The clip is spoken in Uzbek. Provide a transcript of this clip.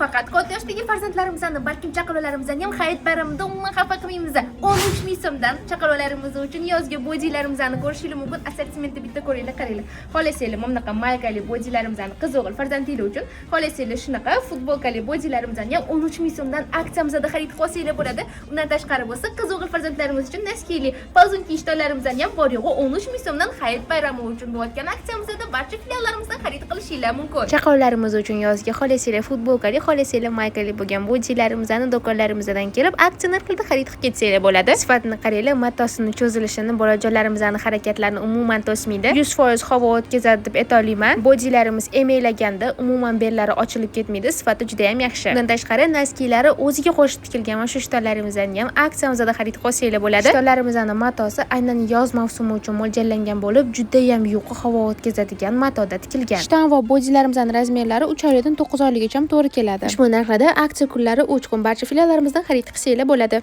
Faqat katta yoshdagi farzandlarimizni, balkim chaqaloqlarimizni ham hayit bayramida umuman xafa qilmaymiz. 13 ming so'mdan chaqaloqlarimiz uchun yozgi bodilarimizni ko'rishingiz mumkin. Assortimentni bitta ko'ringlar, qaranglar. Xohlasanglar, mana bunaqa maykali bodilarimizni qiz o'g'il farzandinglar uchun, xohlasanglar, shunaqa futbolkali bodilarimizni ham 13 ming so'mdan aksiyamizda xarid qilsanglar bo'ladi. Undan tashqari bo'lsa, qiz o'g'il farzandlarimiz uchun носки li, ползунки ishtonlarimizni ham bor yo'g'i 13 ming so'mdan hayit bayrami uchun bo'layotgan aksiyamizda barcha filiallarimizdan xarid qilishinglar mumkin. Chaqaloqlarimiz uchun yozgi, xohlasanglar, futbolkali, xohlasanglar, maykali bo'lgan bodilarimizni do'konlarimizdan kelib aksiya narxida xarid qilib ketsanglar bo'ladi. Sifatini qaranglar, matosini cho'zilishini, bolajonlarimizni harakatlarini umuman to'smaydi. 100% havo o'tkazadi deb ayta. Bodilarimiz emaklaganda umuman bellari ochilib ketmaydi, sifati juda ham yaxshi. Undan tashqari, носки lari o'ziga qo'shib tikilgan mana shu ishtonlarimizni ham aksiyamizda xarid qilsanglar bo'ladi. Ishtonlarimizni matosi aynan yoz mavsumi uchun mo'ljallangan bo'lib, juda ham yuqa, havo o'tkazadigan matoda tikilgan. Ishton va bodilarimizni razmerlari 3 oylikdan 9 oyligacha to'g'ri keladi. Ushbu narxlarda aksiya kunlari 3 kun barcha filiallarimizdan xarid qilsanglar bo'ladi.